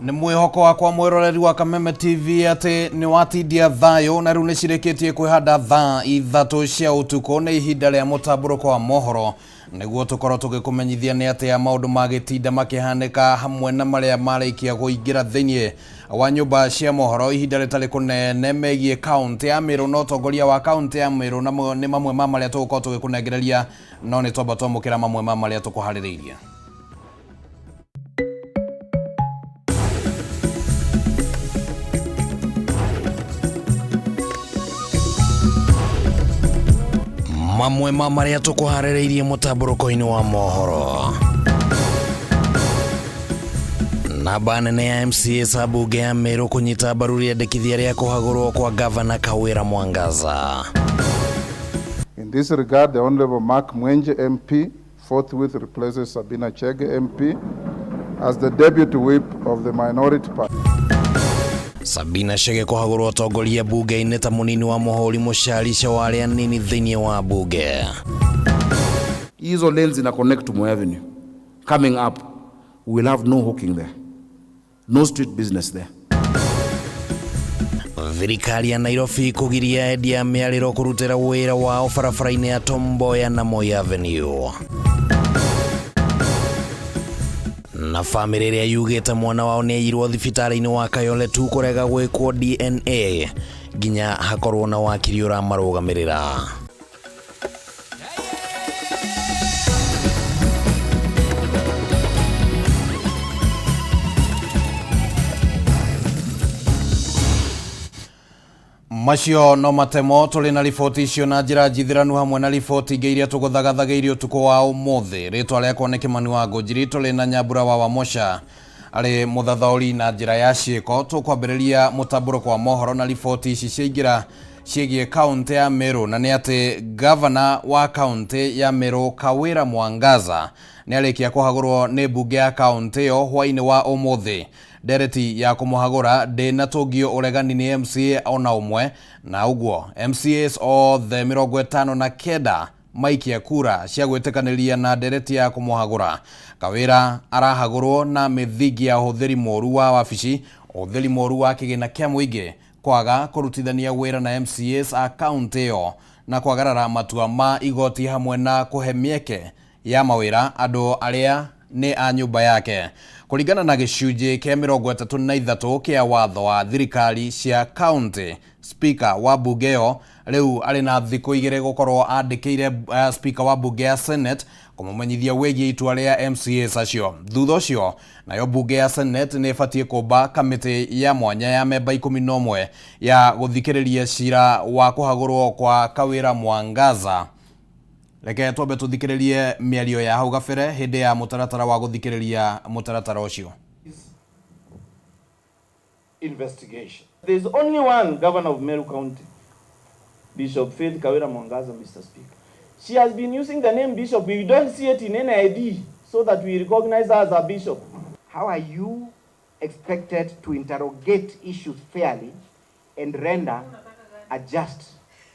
Nĩ mwĩhoko wakwa mwĩroreri wa Kameme TV atĩ nĩ watindia thayũ na rĩu nĩ cirĩkĩtie kwĩhanda thaa 3 cia ũtukũ. Nĩ ihinda rĩa mũtambũrũko wa mohoro nĩguo tũkorwo tũgĩkũmenyithia nĩ atĩa maũndũ magĩtinda makĩhanĩka hamwe na marĩa marĩkia kũingĩra thĩinĩ wa nyũmba cia mohoro ihinda rĩtarĩ kũnene megiĩ kaũntĩ ya Meru na ũtongoria wa kaũntĩ ya Meru, na nĩ mamwe ma marĩa tũgũkorwo tũgĩkũnengereria, no nĩ twamba twamũkĩra mamwe ma marĩa tũkũharĩrĩirie. Mamwe ma marĩa tũkũharĩrĩirie mũtambũrũko-inĩ wa mohoro: namba nene ya MCA sa bunge ya Meru kũnyita mbaru rĩendekithia rĩa kũhagũrwo kwa gavana Kawira Mwangaza. In this regard, the Honorable Mark Mwenje MP forthwith replaces Sabina Chege MP as the deputy whip of the minority party. Sabina Chege kũhagũrwo atongoria bunge-inĩ ta mũnini wa mũhũri mũcarica wa arĩa nini thĩinĩ wa bunge. Hizo lanes zina connect to Moi Avenue. Coming up, we will have no hawking there. No street business there. Thirikari ya Nairobi kũgiria endia mĩarĩro kũrutĩra wĩra wao barabara-inĩ ya Tom Mboya na Moi Avenue. Na bamĩrĩ ĩrĩa yugĩte mwana wao nĩ aiyirwo thibitarĩ-inĩ wa Kayole tu kũrega gwĩkwo DNA nginya hakorwo na wakiri ũramarũgamĩrĩra. Macio no matemo tũrĩ na riboti icio na njĩra njithĩranu hamwe na riboti ingĩ iria tũgũthagathagĩirie ũtukũ wa ũmũthĩ. Rĩtwa rĩakwa nĩ Kĩmani wa Ngũnjiri, tũrĩ na Nyambura wa Wamosha arĩ mũthathaũri na njĩra ya ciĩko. Tũkwambĩrĩria mũtambũrũko wa mohoro na riboti ici ciaingĩra ciĩgiĩ kaũntĩ ya Meru, na nĩ atĩ gavana wa kaũntĩ ya Meru Kawira Mwangaza nĩ arĩkia kũhagũrwo nĩ mbunge ya kaũntĩ ĩyo hwaĩ-inĩ wa ũmũthĩ. Ndereti ya kũmũhagũra ndĩnatũngio ũregani nĩ MCA ona ũmwe, na ũguo MCAs othe 59 maikia kura cia gwĩtĩkanĩria na ndereti ya kũmũhagũra. Kawira arahagũrwo na mĩthingi ya ũhũthĩri mũru wa wabici, ũhũthĩri mũru wa kĩgĩna kĩa mũingĩ, kwaga kũrutithania wĩra na MCAs a kaũntĩ ĩyo na kwagarara matua ma igoti hamwe na kũhe mĩeke ya mawĩra andũ arĩa nĩ a nyũmba yake. Kũringana na gĩcunjĩ kĩa 33 kĩa watho wa thirikari cia kaũntĩ, speaker wa bunge ĩyo rĩu arĩ na thikũ 2 gũkorwo andĩkĩire speaker wa bunge ya Senate kũmũmenyithia wĩgiĩ itua rĩa MCAs acio. Thutha ũcio nayo bunge ya Senate nĩ ĩbatiĩ kũmba kamĩtĩ ya mwanya ya memba 11 ya gũthikĩrĩria cira wa kũhagũrwo kwa Kawira Mwangaza. Reke twambe tũthikĩrĩrie mĩario ya hau gabere hĩndĩ ya mũtaratara wa gũthikĩrĩria mũtaratara ũcio. Investigation. There is only one governor of Meru County, Bishop Faith Kawira Mwangaza, Mr. Speaker. She has been using the name Bishop. We don't see it in any ID so that we recognize her as a bishop. How are you expected to interrogate issues fairly and render a just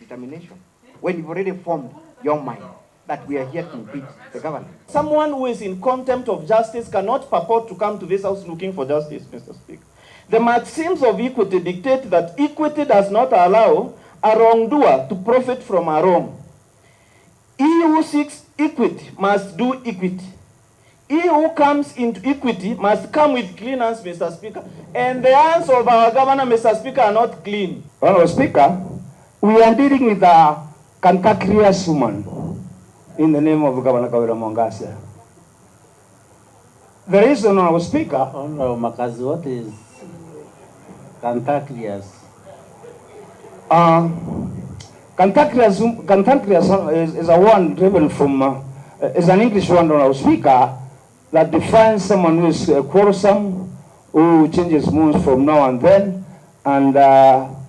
determination when you've already formed your mind that we are here to impeach the governor? Someone who is in contempt of justice cannot purport to come to this house looking for justice, Mr. Speaker. The maxims of equity dictate that equity does not allow a wrongdoer to profit from a wrong. He who seeks equity must do equity. He who comes into equity must come with clean hands, Mr. Speaker. And the hands of our governor, Mr. Speaker, are not clean. Honorable Speaker, we are dealing with a cantankerous woman in the name of Governor Kawira Mwangaza. The reason, Honorable Speaker... Honorable Makazi, what is cantankerous? Cantankerous is a word driven from, is an English word, Honorable Speaker, that defines someone who is quarrelsome, who changes moods from now and then, and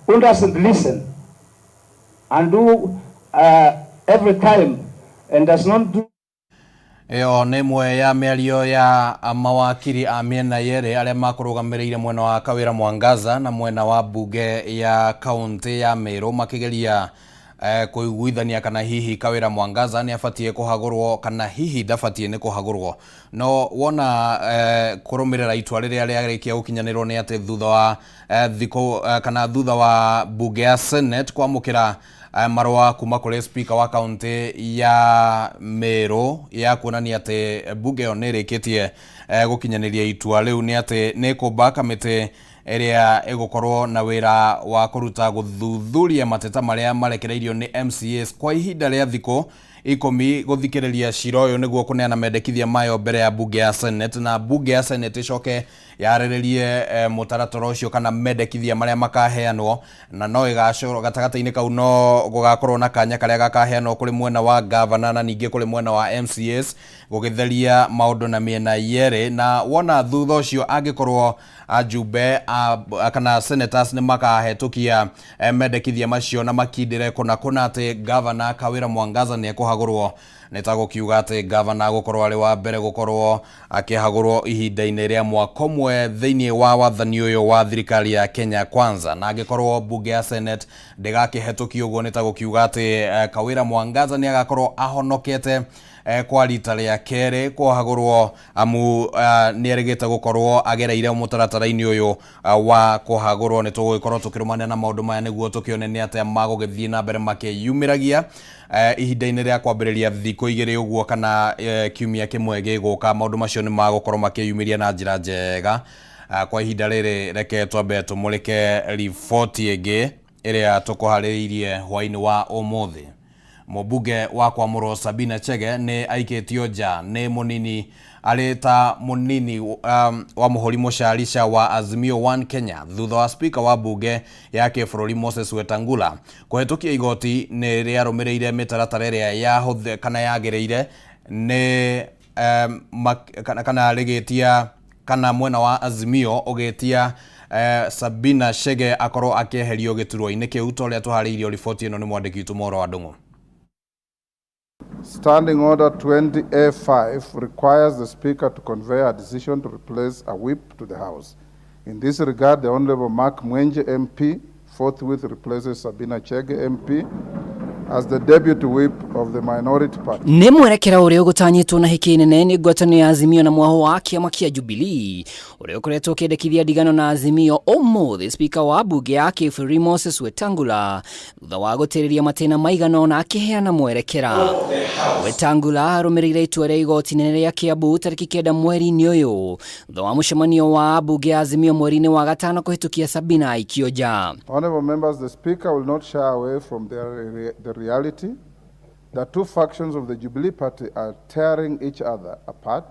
who doesn't listen, and who every time and does not do. Ĩyo nĩ ĩmwe ya mĩario ya mawakiri a mĩena yerĩ arĩa makũrũgamĩrĩire mwena wa Kawira Mwangaza na mwena wa mbunge ya kaũntĩ ya Meru makĩgeria Kuiguithania kana hihi Kawira Mwangaza nĩ abatie kũhagũrwo kana hihi ndabatie nĩ kũhagũrwo. No wona kũrũmĩrĩra itua rĩrĩa rĩarĩkia gũkinyanĩrwo nĩ atĩ thutha wa thikũ kana thutha wa bunge ya Senate kwamũkĩra marũa kuma kũrĩ speaker wa kaunti ya Meru ya kuonania atĩ bunge ĩyo nĩ ĩrĩkĩtie gũkinyanĩria itua rĩu nĩ atĩ nĩ kũmba kamĩtĩ ĩrĩa ĩgũkorwo na wĩra wa kũruta gũthuthuria mateta marĩa marekereirio nĩ MCAs kwa ihinda rĩa thikũ 10 gũthikĩrĩria cira ũyũ nĩguo kũneana mendekithia mayo mbere ya bunge ya Senate, na bunge ya Senate ĩcoke yarĩrĩrie mũtaratara ũcio kana mendekithia marĩa makaheanwo, na no ĩgacoro gatagatĩ-inĩ kau no gũgakorwo na kanya karĩa gakaheanwo kũrĩ mwena wa governor na ningĩ kũrĩ mwena wa MCAs gũgĩtheria maũndũ na mĩena yerĩ. Na wona thutha ũcio angĩkorwo ajumbe kana senators nĩ makahetũkia mendekithia macio na makindĩre kũna kũna atĩ governor Kawira Mwangaza nĩ ekũhagũrwo, nĩ ta gũkiuga atĩ governor gũkorwo arĩ wa mbere gũkorwo akĩhagũrwo ihinda-inĩ rĩa mwaka ũmwe thĩinĩ wa wathani ũyũ wa thirikari ya Kenya Kwanza. Na angĩkorwo bunge ya Senate ndĩgakĩhetũkia ũguo, nĩ ta gũkiuga atĩ Kawira Mwangaza nĩ agakorwo ahonokete kwa rita rĩa kerĩ kũhagũrwo, amu nĩ erĩgĩte gũkorwo agereire mũtaratara-inĩ ũyũ wa kũhagũrwo. Nĩ tũgũgĩkorwo tũkĩrũmania na maũndũ maya nĩguo tũkĩone nĩ atĩa magũgĩthiĩ na mbere makĩyumĩragia ihinda-inĩ rĩa kwambĩrĩria thikũ 2 ũguo kana kiumia kĩmwe gĩgũka. Maũndũ macio nĩ magũkorwo makĩyumĩria na njĩra njega. Kwa ihinda rĩrĩ reke twambe tũmũrĩke riboti ĩngĩ ĩrĩa tũkũharĩrĩirie hwaĩ-inĩ wa ũmũthĩ. Mũmbunge wa Kwamũrwo Sabina Chege nĩ aikĩtio nja nĩ mũnini arĩ ta mũnini wa mũhũri mũcarica wa Azimio One Kenya thutha wa speaker wa bunge ya kĩbũrũri Moses Wetangula kũhetũkia igoti nĩ rĩarũmĩrĩire mĩtaratara ĩrĩa yahũthĩ kana yagĩrĩire nĩ kana rĩgĩtia kana mwena wa Azimio ũgĩtia Sabina Chege akorwo akĩeherio gĩturwa-inĩ kĩu ta ũrĩa tũharĩirio riboti ĩno nĩ mwandĩki witũ Moro wa Ndung'u. Standing Order 20A5 requires the Speaker to convey a decision to replace a whip to the House. In this regard, the Honorable Mark Mwenje MP forthwith replaces Sabina Chege MP as the Deputy Whip of the Minority Party. Nĩ mwerekera ũrĩa ũgũtanyĩtwo na hĩkĩ nene nĩ ngwatanĩro ya Azimio na mwaho wa kĩama kĩa Jubilee ũrĩa ũkoretwo ũkĩendekithia ndigano na Azimio. Ũmũthĩ speaker wa bunge ya kĩbũrũri Moses Wetangula thutha wa gũtĩrĩria matĩna maigana ũna akĩheana mwerekera. Wetangula arũmĩrĩire itua rĩa igoti nene rĩa Kiambu tarĩki 9 mweri-inĩ ũyũ thutha wa mũcemanio wa bunge ya Azimio mweri-inĩ wa 5 kũhĩtũkia Sabina aikio nja. Honorable members, the Speaker will not shy away from the reality that two factions of the Jubilee Party are tearing each other apart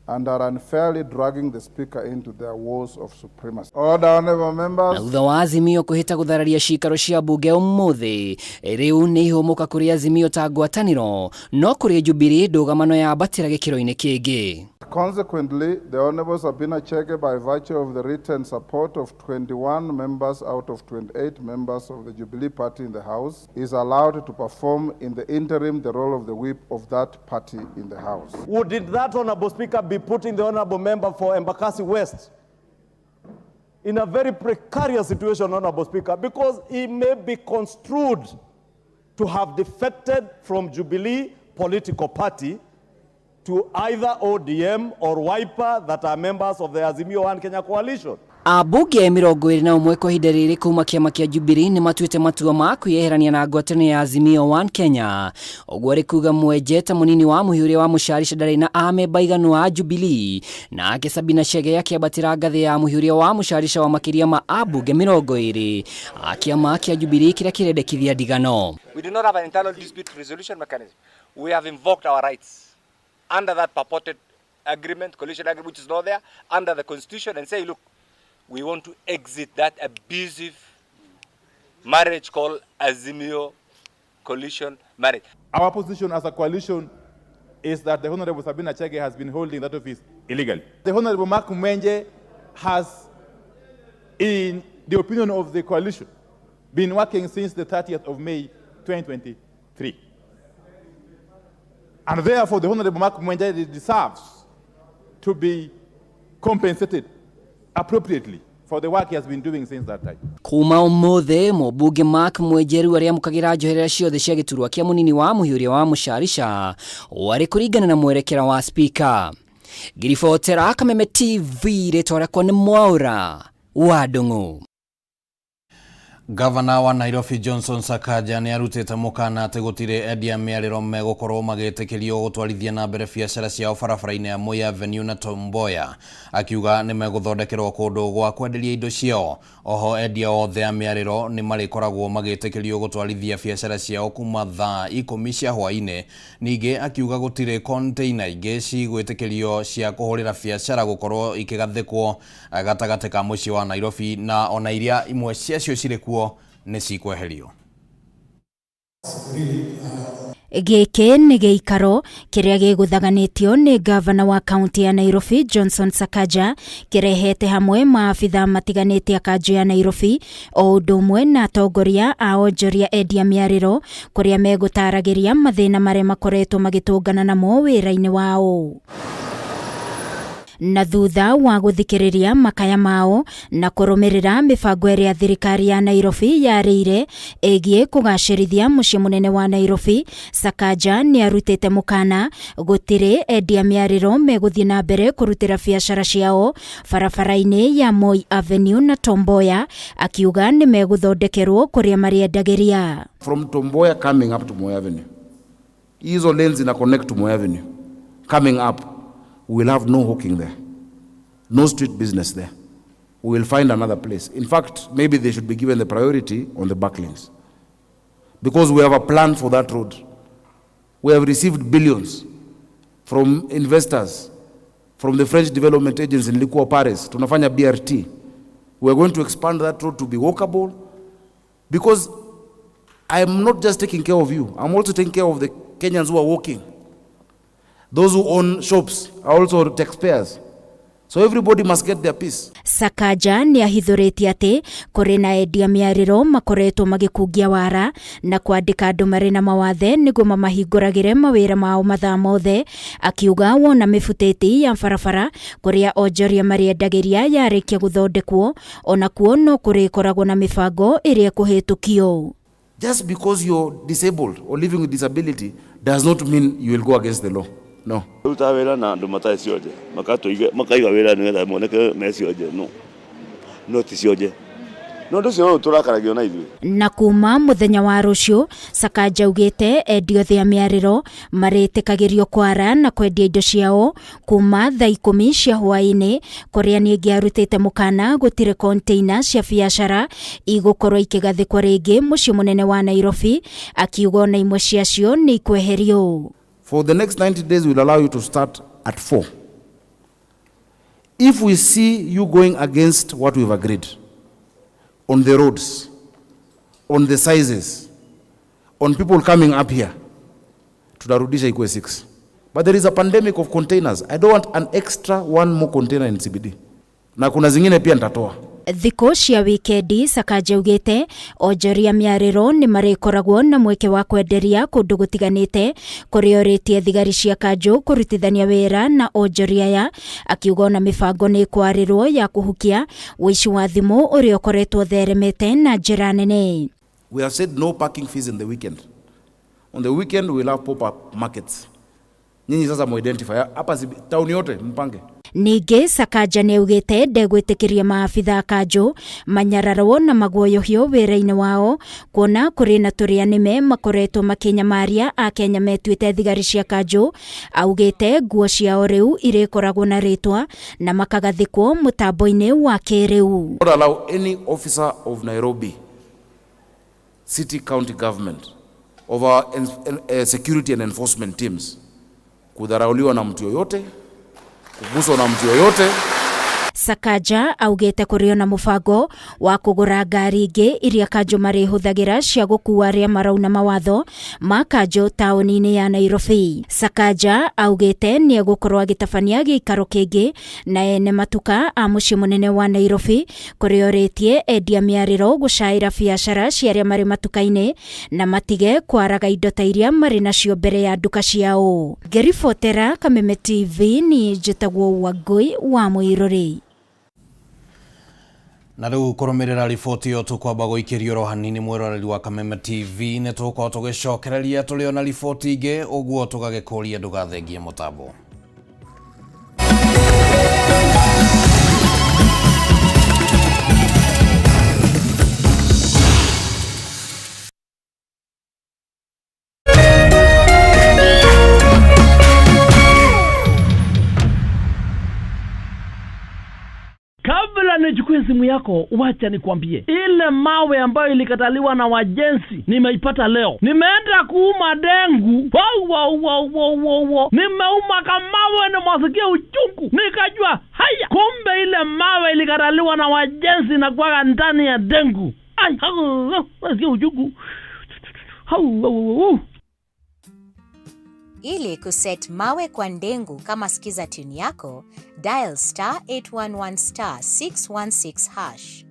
and are unfairly dragging the Speaker into their wars of supremacy. Order, honorable members. Na thutha wa Azimio kũhĩta gũthararia cikaro cia bunge ũmũthĩ, rĩu nĩ ihũmũka kũrĩ Azimio ta ngwatanĩro, no kũrĩ Jubilee ndũgamano yambatĩra gĩkĩro-inĩ kĩngĩ. Consequently, the Honorable Sabina Chege, by virtue of the written support of 21 members out of 28 members of the Jubilee Party in the House, is allowed to perform in the interim the role of the whip of that party in the House. Wouldn't that, Honorable Speaker, be putting the Honorable Member for Embakasi West in a very precarious situation, Honorable Speaker, because he may be construed to have defected from Jubilee political party to either ODM or Wiper that are members of the Azimio One Kenya coalition. Ambunge 21 kwa ihinda rĩrĩ kuma kĩama kĩa Jubilee nĩ matuĩte matua ma kwĩyeherania na ngwatanĩro ya Azimio One Kenya. Ũguo arĩ kuga Mwenje ta mũnini wa mũhiũrĩa wa mũcarica ndarĩ na amemba aiganu a Jubilee, nake Sabina Chege akĩambatĩra ngathĩ ya mũhiũrĩa wa mũcarica wa makĩria ma ambunge 20 a kĩama kĩa Jubilee kĩrĩa kĩrendekithia ndigano. We do not have an internal dispute resolution mechanism. We have invoked our rights under that purported agreement, coalition agreement, which is not there, under the Constitution, and say, look, we want to exit that abusive marriage called Azimio coalition marriage. Our position as a coalition is that the Honorable Sabina Chege has been holding that office illegally. The Honorable Mark Mwenje has, in the opinion of the coalition, been working since the 30th of May 2023. And therefore, the Honorable Mark Mwenje deserves to be compensated appropriately for the work he has been doing since that time. Kuma ũmũthĩ mũmbunge Mark Mwenjeru arĩamũkagĩra njoherera ciothe cia gĩturwa kĩa mũnini wa mũhiũria wa mũcarica warĩ kũringana na mwerekera wa spika. Ngiribotera Kameme TV, rĩtwa rĩakwa nĩ Mwaũra wa Ndung'u. Gavana wa Nairobi Johnson Sakaja nĩ arutĩte mũkana atĩ gũtirĩ endia mĩarĩro megũkorwo magĩtĩkĩrio gũtwarithia na mbere biacara ciao barabara-inĩ ya Moi Avenue na Tom Mboya, akiuga nĩ megũthondekerwo kũndũ gwa kwenderia indo ciao. Oho endia othe a mĩarĩro nĩ marĩkoragwo magĩtĩkĩrio gũtwarithia biacara ciao kuma thaa 10 cia hwaĩ-inĩ. Ningĩ akiuga gũtirĩ container ingĩ cigwĩtĩkĩrio cia kũhũrĩra biacara gũkorwo ikĩgathĩkwo gatagatĩ ka mũciĩ wa Nairobi, na ona iria imwe ciacio cirĩ kuo nĩ cikweherio. Gĩkĩ nĩ gĩikaro kĩrĩa gĩgũthaganĩtio nĩ gavana wa kaunti ya Nairobi Johnson Sakaja, kĩrehete hamwe maabitha matiganĩte a kanjũ ya Nairobi o ũndũ ũmwe na atongoria a onjoria endia mĩarĩro, kũrĩa megũtaragĩria mathĩna marĩa makoretwo magĩtũngana namo wĩra-inĩ wao. Na thutha wa gũthikĩrĩria makaya mao na kũrũmĩrĩra mĩbango ĩrĩa thirikari ya Nairobi yarĩire ĩgiĩ kũgacĩrithia mũciĩ mũnene wa Nairobi, Sakaja nĩ arutĩte mũkana gũtirĩ endia mĩarĩro megũthiĩ na mbere kũrutĩra biacara ciao barabara-inĩ ya Moi Avenue na Tom Mboya, akiuga nĩ megũthondekerwo kũrĩa marĩendagĩria. From Tom Mboya coming up to Moi Avenue, hizo lanes zina connect to Moi Avenue coming up, we will have no hawking there, no street business there. We will find another place. In fact, maybe they should be given the priority on the back lanes, because we have a plan for that road. We have received billions from investors, from the French Development Agency in Likua, Paris. Tunafanya BRT. We are going to expand that road to be walkable, because I am not just taking care of you, I'm also taking care of the Kenyans who are walking. Those who own shops are also taxpayers. So everybody must get their piece. Sakaja nĩ ahithũrĩtie atĩ kũrĩ na endia mĩarĩro makoretwo magĩkungia wara na kwandĩka andũ marĩ na mawathe nĩguo mamahingũragĩre mawĩra mao mathaa mothe, akiuga wona mĩbutĩti ya barabara kũrĩa onjoria marĩendagĩria yarĩkia gũthondekwo onakuo no kũrĩkoragwo na mĩbango ĩrĩa ĩkũhĩtũkio. Just because you're disabled or living with disability does not mean you will go against the law. No. Ruta wĩra na andũ matarĩ cionje, makaiga wĩra nĩgetha moneke me cionje, no. No ti cionje. No ũndũ ũcio tũrakaragio na ithuĩ. Na kuma mũthenya wa rũciũ, Sakaja augĩte endia othe a mĩarĩro marĩtĩkagĩrio kwara na kwendia indo ciao kuma thaa 10 cia hwaĩ-inĩ, kũrĩa ningĩ arutĩte mũkana gũtirĩ container cia biacara igũkorwo ikĩgathĩkwo rĩngĩ mũciĩ mũnene wa Nairobi, akiuga ona imwe ciacio nĩ ikweherio. For the next 90 days, we'll allow you to start at 4. If we see you going against what we've agreed on the roads, on the sizes, on people coming up here, tutarudisha ikuwe 6. But there is a pandemic of containers. I don't want an extra one more container in CBD. Na kuna zingine pia nitatoa. Thikũ cia wikendi, Sakaja augĩte onjoria mĩarĩro nĩ marĩkoragwo na mweke wa kwenderia kũndũ gũtiganĩte, kũrĩa orĩtie thigari cia kanjũ kũrutithania wĩra na onjoria aya, akiuga ona mĩbango nĩ ĩkwarĩrwo ya kũhukia ũici wa thimũ ũrĩa ũkoretwo ũtheremete na njĩra nene. We have said no parking fees in the weekend. On the weekend we will have pop-up markets. Nyinyi sasa mu-identify hapa town yote mpange. Ningĩ Sakaja nĩ augĩte ndegwĩtĩkĩria maabitha a kanjũ manyararwo na maguoyohio wĩra-inĩ wao, kuona kũrĩ na tũrĩa nĩme makoretwo makĩnyamaria Akenya metuĩte thigari cia kanjũ. Augĩte nguo ciao rĩu irĩkoragwo na rĩtwa na makagathĩkwo mũtambo-inĩ wa kĩrĩu. Not allow any officer of Nairobi City County Government of our security and enforcement teams kudharauliwa na mtu yoyote, kuguswa na mtu yoyote. Sakaja augĩte kũrĩ ona mũbango wa kũgũra ngari ingĩ iria kanjũ marĩhũthagĩra cia gũkuua arĩa marauna mawatho ma kanjũ taũni-inĩ ya Nairobi. Sakaja augĩte nĩ egũkorwo agĩtabania gĩikaro kĩngĩ na ene matuka a mũciĩ mũnene wa Nairobi, kũrĩa orĩtie endia mĩarĩro gũcaĩra biacara cia arĩa marĩ matuka-inĩ na matige kwaraga indo ta iria marĩ nacio mbere ya nduka ciao. Ngĩribotera Kameme TV, niĩ njĩtagwo Wangũi wa Mũirũrĩ. Na rĩu kũrũmĩrĩra riboti ĩyo tũkwamba gũikĩrio oro hanini mwĩroreri wa Kameme TV nĩ tũgũkorwo tũgĩcokereria tũrĩ ona riboti ingĩ ũguo tũgagĩkũria ndũgathengie mũtambo. Kabla nichukue simu yako, wacha nikwambie, ile mawe ambayo ilikataliwa na wajenzi nimeipata leo. Nimeenda kuuma dengu, wow, wow, wow, wow, wow, wow. Nimeuma kamawe, nimwasikia uchungu, nikajua haya, kumbe ile mawe ilikataliwa na wajenzi na kuwaga ndani ya dengu. Ai, hau, hau, nasikia uchungu. Hau, hau, hau. Ili kuset mawe kwa ndengu kama skiza tune yako, dial star 811 star 616 hash.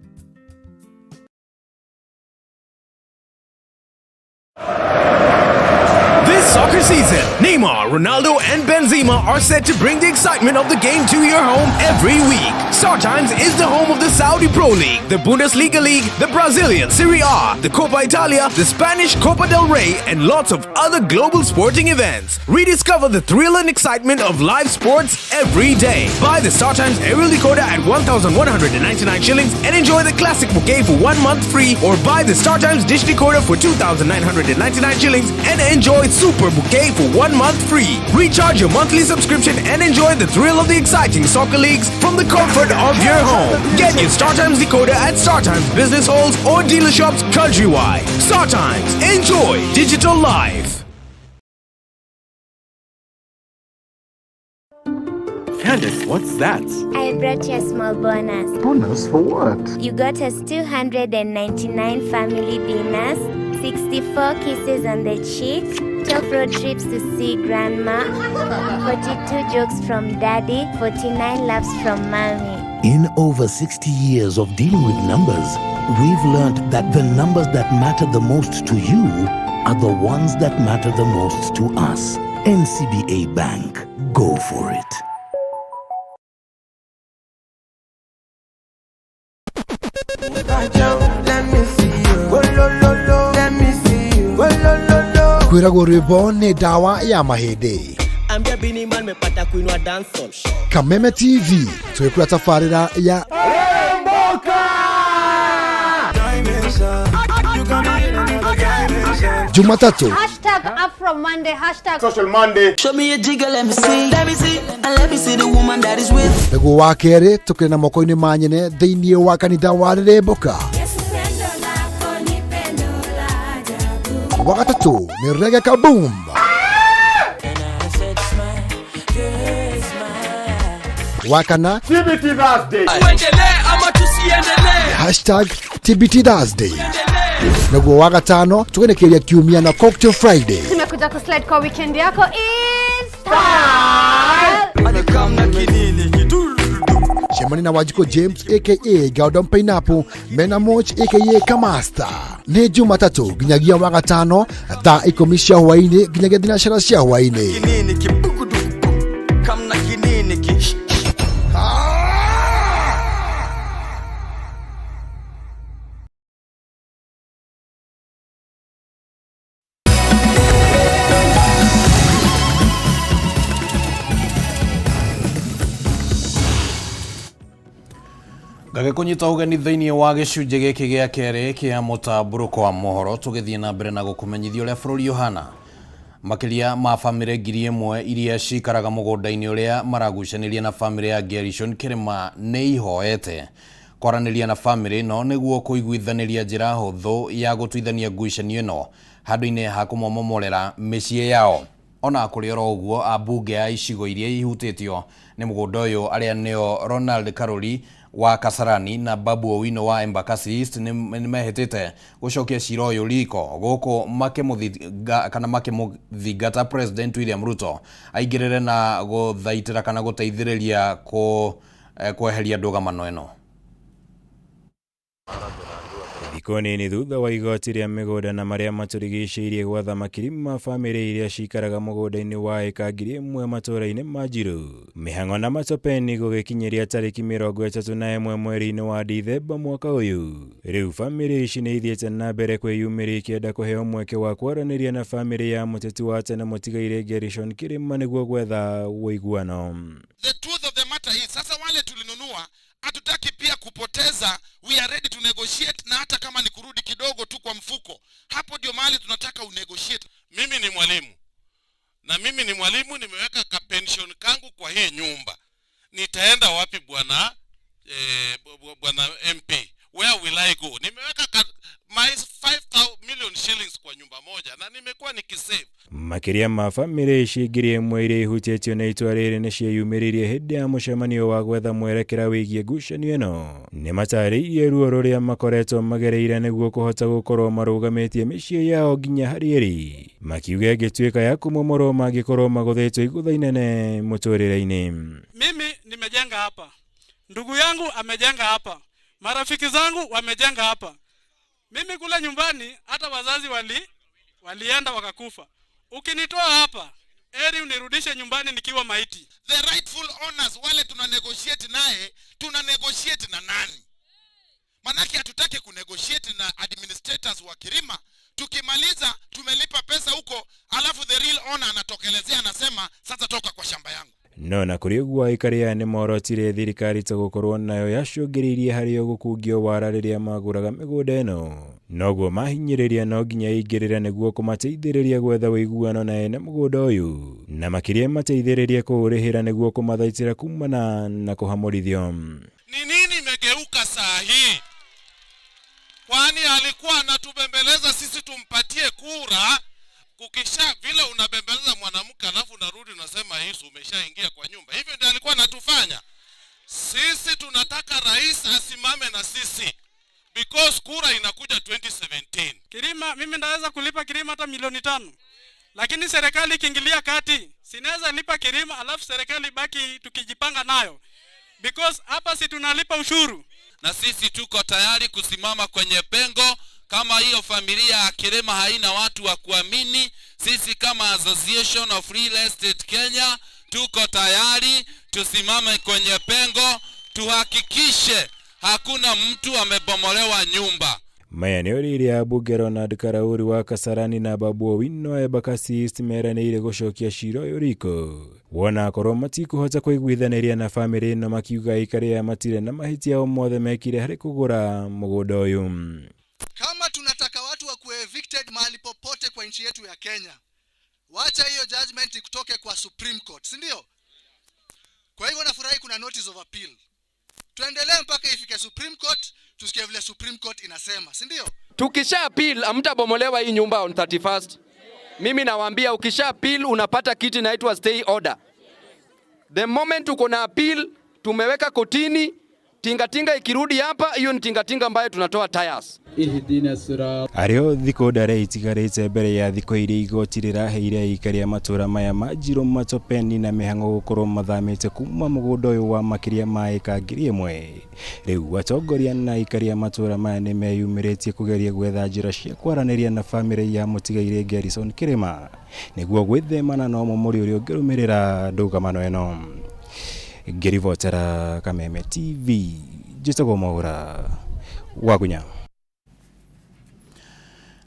This soccer season, Neymar, Ronaldo, and Benzema are set to bring the excitement of the game to your home every week. StarTimes is the home of the Saudi Pro League, the Bundesliga League, the Brazilian Serie A, the Copa Italia, the Spanish Copa del Rey, and lots of other global sporting events. Rediscover the thrill and excitement of live sports every day. Buy the StarTimes aerial decoder at 1,199 shillings and enjoy the classic bouquet for 1 month free, or buy the StarTimes dish decoder for 2,999 shillings and enjoy Super Bouquet for 1 month free. Recharge your monthly subscription and enjoy the thrill of the exciting soccer leagues from the comfort of your home. Get your StarTimes decoder at StarTimes business halls or dealer shops countrywide. StarTimes, enjoy digital life. Candice, what's that? I brought you a small bonus. Bonus for what? You got us 299 family dinners, 64 kisses on the cheek, 12 road trips to see grandma, 42 jokes from daddy, 49 laughs from mommy. In over 60 years of dealing with numbers, we've learned that the numbers that matter the most to you are the ones that matter the most to us. NCBA Bank. Go for it. Kwĩragwo rwĩmbo nĩ ndawa ya mahĩndĩ. Ambia Bini Man mepata kuinua dancehall. Kameme TV twĩkũra tabarĩra ya Jumatatu Hashtag Afro Monday, hashtag Social Monday. Show me a jigger, let me see. Let me see. And let me see the woman that is with. Nĩguo wa kerĩ tũkĩrĩ na moko-inĩ ma nyene thĩinĩ wa kanitha wa Rĩrĩmbũka. Wa gatatũ nĩ Reggae Kaboom. Wa kana TBT Thursday. Tuendelee ama tusiendelee? Hashtag TBT Thursday. Naguo wa gatano tũgenekeria kiumia na Cocktail Friday. Tumekuja kuslide kwa weekend yako is style. Cemania na Wanjikũ James aka Gordon Pineapple mena Moch aka Kamasta. Nĩ Jumatatũ nginyagia wa gatano thaa 10 cia hwaĩ-inĩ nginyagia thinacara cia hwaĩ-inĩ. Kinini kibukuduku. Kamna kinini ki. Ngagĩkũnyita ũgeni thĩinĩ wa gĩcunjĩ gĩkĩ gĩa kerĩ kĩa mũtambũrũko wa mohoro tũgĩthiĩ na mbere na gũkũmenyithia ũrĩa bũrũri ũhana. Makĩria ma bamĩrĩ 1000 iria cikaraga mũgũnda-inĩ ũrĩa maragucanĩria na bamĩrĩ ya Gerishon Kĩrĩma nĩ ihoete kwaranĩria na bamĩrĩ ĩno nĩguo kũiguithanĩria njĩra hũthũ ya gũtuithania ngucanio ĩno handũ-inĩ ha kũmomomorera mĩciĩ yao. Ona kũrĩ oro ũguo, ambunge a icigo iria ihutĩtio nĩ mũgũnda ũyũ arĩa nĩo Ronald Karuri wa Kasarani na Babu Owino wa Embakasi East nĩ mehĩtĩte gũcokia cira ũyũ riko gũkũ makĩmũthinga kana makĩmũthingata President William Ruto aingĩrĩre na gũthaitĩra kana gũteithĩrĩria kweheria ndũgamano ĩno. Thikũ Thikũ nini thutha wa igoti rĩa mĩgũnda na marĩa matũrigicĩirie gwatha makiri ma bamĩrĩ iria cikaraga mũgũnda-inĩ wa ĩka 1000 matũũra-inĩ ma Njiru, Mĩhang'o na Matopeni gũgĩkinyĩria tarĩki 31 mweri-inĩ wa Dithemba mwaka ũyũ. Rĩu bamĩrĩ ici nĩ ithiĩte na mbere kwĩyumĩria ikĩenda kũheo mweke wa kwaranĩria na bamĩrĩ ya mũteti wa tene mũtigairĩ Gerishon Kirima nĩguo gwetha ũiguano. The truth of the matter is, sasa wale tulinunua hatutaki pia kupoteza. We are ready to negotiate, na hata kama ni kurudi kidogo tu kwa mfuko, hapo ndio mahali tunataka unegotiate. Mimi ni mwalimu na mimi ni mwalimu, nimeweka ka pension kangu kwa hii nyumba, nitaenda wapi bwana bwana MP? Where will I go? Nimeweka my 5 million shillings kwa nyumba moja na nimekuwa nikisave. Makĩria ma bamĩrĩ ici 1000 iria ihutĩtio nĩ itua rĩrĩ nĩ cieyumĩririe hĩndĩ ya mũcemanio wa gwetha mwerekera wĩgiĩ ngucanio ĩno. Nĩ matarĩirie ruo rũrĩa makoretwo magereire nĩguo kũhota gũkorwo marũgamĩtie mĩciĩ yao nginya harĩa ĩrĩ, makiuga ĩngĩtuĩka ya kũmomorwo mangĩkorwo magũthĩtwo igũtha inene mũtũrĩre-inĩ. Mimi nimejenga hapa, ndugu yangu amejenga hapa, marafiki zangu wamejenga hapa. Mimi kule nyumbani hata wazazi walienda wakakufa. Ukinitoa hapa, heri unirudishe nyumbani nikiwa maiti. The rightful owners wale tuna negotiate naye, tuna negotiate na nani? Manake hatutaki kunegotiate na administrators wa Kirima. Tukimaliza tumelipa pesa huko, alafu the real owner anatokelezea anasema sasa toka kwa shamba yangu. No na kũrĩ ũguo aikari aya nĩmorotire thirikari ta gũkorwo nayo yacũngĩrĩirie harĩ o gũkungio wara rĩrĩa magũraga mĩgũnda ĩno, noguo mahinyĩrĩria no nginya ĩingĩrĩre nĩguo kũmateithĩrĩria gwetha ũiguano na ene mũgũnda ũyũ, na makĩria mateithĩrĩrie kũũrĩhĩra nĩguo kũmathaitĩra kumana na kũhamũrithio. Ni nini imegeuka saa hii? Kwani alikuwa anatubembeleza sisi tumpatie kura? Kukisha vile unabembeleza mwanamke alafu unarudi unasema Yesu umeshaingia kwa nyumba. Hivyo ndio alikuwa anatufanya. Sisi tunataka rais asimame na sisi because kura inakuja 2017. Kirima, mimi ndaweza kulipa Kirima hata milioni 5. Lakini serikali ikiingilia kati, sinaweza lipa Kirima alafu serikali ibaki tukijipanga nayo. Because hapa si tunalipa ushuru. Na sisi tuko tayari kusimama kwenye pengo. Kama hiyo familia ya Kirima haina watu wa kuamini, sisi kama Association of Real Estate Kenya tuko tayari tusimame kwenye pengo, tuhakikishe hakuna mtu amebomolewa nyumba. Maya nĩ oririe ambunge Ronald Karauri wa Kasarani na Babu Owino wa Embakasi East meranĩire gũcokia cira ũyũ riko wona akorwo matikũhota kũiguithanĩria na bamĩrĩ ĩno, makiuga aikari aya matirĩ na mahĩtia o mothe mekire harĩ kũgũra mũgũnda ũyũ. Kama tunataka watu wakuwe evicted mahali popote kwa nchi yetu ya Kenya, wacha hiyo judgment ikutoke kwa Supreme Court, si ndio? Kwa hivyo nafurahi kuna notice of appeal. Tuendelee mpaka ifike Supreme Court, tusikie vile Supreme Court inasema, si ndio? Tukisha appeal hamtabomolewa hii nyumba on 31st. Mimi nawaambia ukisha appeal unapata kitu inaitwa stay order. The moment uko na appeal tumeweka kotini, tingatinga ikirudi hapa, hiyo ni tingatinga ambayo tunatoa tires. Arĩo thikũ ndare itigarĩte mbere ya thikũ iria igoti rĩraheire aikari a matũra maya ma Njiru, Matopeni na Mĩhang'o gũkorwo mathamĩte kuma mũgũnda ũyũ wa makĩria ma ĩka 1000. Rĩu atongoria na aikari a matũra maya nĩ meyumĩrĩtie kũgeria gwetha njĩra cia kwaranĩria na bamĩrĩ ya mũtigairĩ Gerishon Kirima nĩguo gwĩthemana na ũmomori ũrĩa ũngĩrũmĩrĩra ndũgamano ĩno. Ngĩribotera Kameme TV, njĩtagwo Mwaũra Wagunya.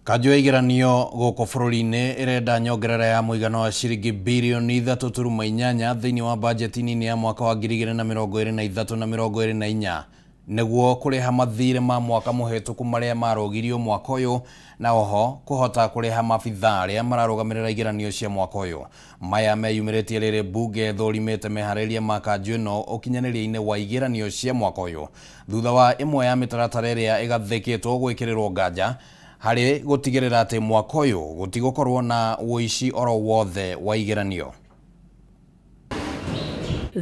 Kanjũ ya igeranio gũkũ bũrũri-inĩ ĩrenda nyongerera ya mũigana wa ciringi birioni 3.8 thĩinĩ wa bajeti nini ya mwaka wa 2023 na 2024 nĩguo kũrĩha mathirĩ ma mwaka mũhĩtũku marĩa marũgirio mwaka ũyũ na oho kũhota kũrĩha maabithaa arĩa mararũgamĩrĩra igeranio cia mwaka ũyũ. Maya meyumĩrĩtie rĩrĩ mbunge ĩthũrimĩte meharĩria ma kanjũ ĩno ũkinyanĩria-inĩ wa igeranio cia mwaka ũyũ thutha wa ĩmwe ya mĩtaratara ĩrĩa ĩgathĩkĩtwo gwĩkĩrĩrwo nganja harĩ gũtigĩrĩra atĩ mwaka ũyũ gũtigũkorwo na ũici oro wothe wa igeranio.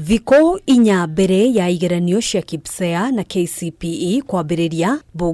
Thikũ inya mbere ya igeranio cia KPSEA na KCPE kwambĩrĩria,